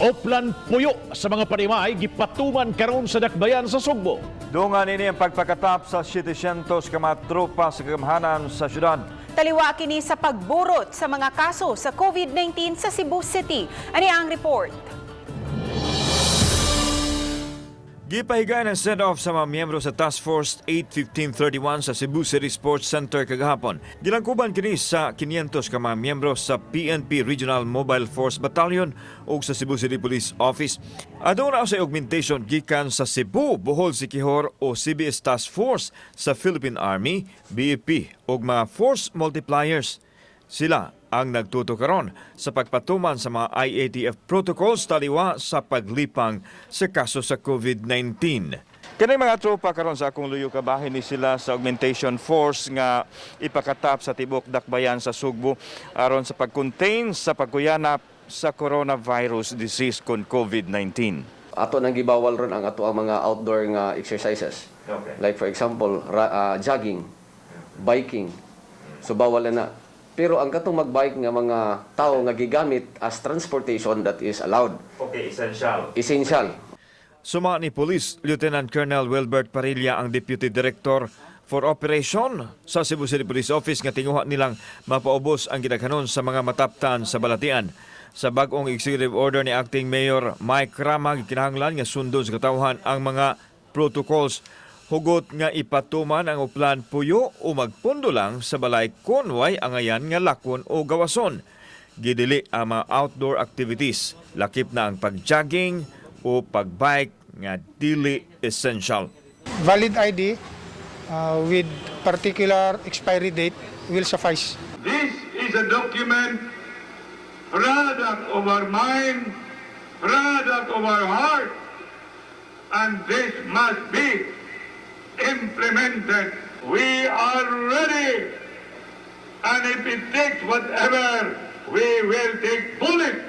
Oplan puyo sa mga panimay gipatuman karon sa dakbayan sa Sugbo. Dungan ini ang pagpakatap sa 700 ka mga tropa sa kagamhanan sa syudad. Taliwa kini sa pagburot sa mga kaso sa COVID-19 sa Cebu City. Ani ang report. Gipahigayon ang send-off sa mga miyembro sa Task Force 81531 sa Cebu City Sports Center kagahapon. Gilangkuban kini sa 500 ka mga miyembro sa PNP Regional Mobile Force Battalion ug sa Cebu City Police Office. Aduna sa augmentation gikan sa Cebu, Bohol, Siquijor o CBS Task Force sa Philippine Army, BFP ug mga force multipliers. Sila ang nagtuto karon sa pagpatuman sa mga IATF protocols taliwa sa paglipang sa kaso sa COVID-19. Kani mga tropa karon sa akong luyo, kabahin ni sila sa augmentation force nga ipakatap sa tibok dakbayan sa Sugbo aron sa pag-contain sa pagkuyanap sa coronavirus disease kon COVID-19. Ato nang gibawal ron ang ato ang mga outdoor nga exercises. Like for example, jogging, biking. So bawal na na. Pero ang katong magbike nga mga tao nga gigamit as transportation, that is allowed. Okay, essential. Essential. Suma ni Police Lieutenant Colonel Wilbert Parilla, ang Deputy Director for Operation sa Cebu City Police Office, nga tinguha nilang mapaubos ang gidaghanon sa mga mataptan sa balatian. Sa bag-ong executive order ni Acting Mayor Mike Rama, kinahanglan nga sundon sa katawhan ang mga protocols. Hugot nga ipatuman ang uplan puyo o magpundo lang sa balay kon way angayan nga lakon o gawason. Gidili ang mga outdoor activities, lakip na ang pag-jogging o pag-bike nga dili essential. Valid ID with particular expiry date will suffice. This is a document, product of our mind, product of our heart, and this must be implemented. We are ready, and if it takes whatever, we will take bullet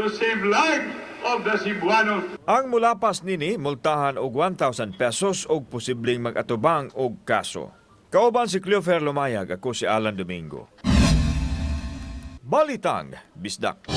to save lives of the Cebuanos. Ang mulapas nini multahan og 1,000 pesos og posibleng mag-atubang og kaso. Kauban si Cleofer Lumayag, ako si Alan Domingo. Balitang Bisdak.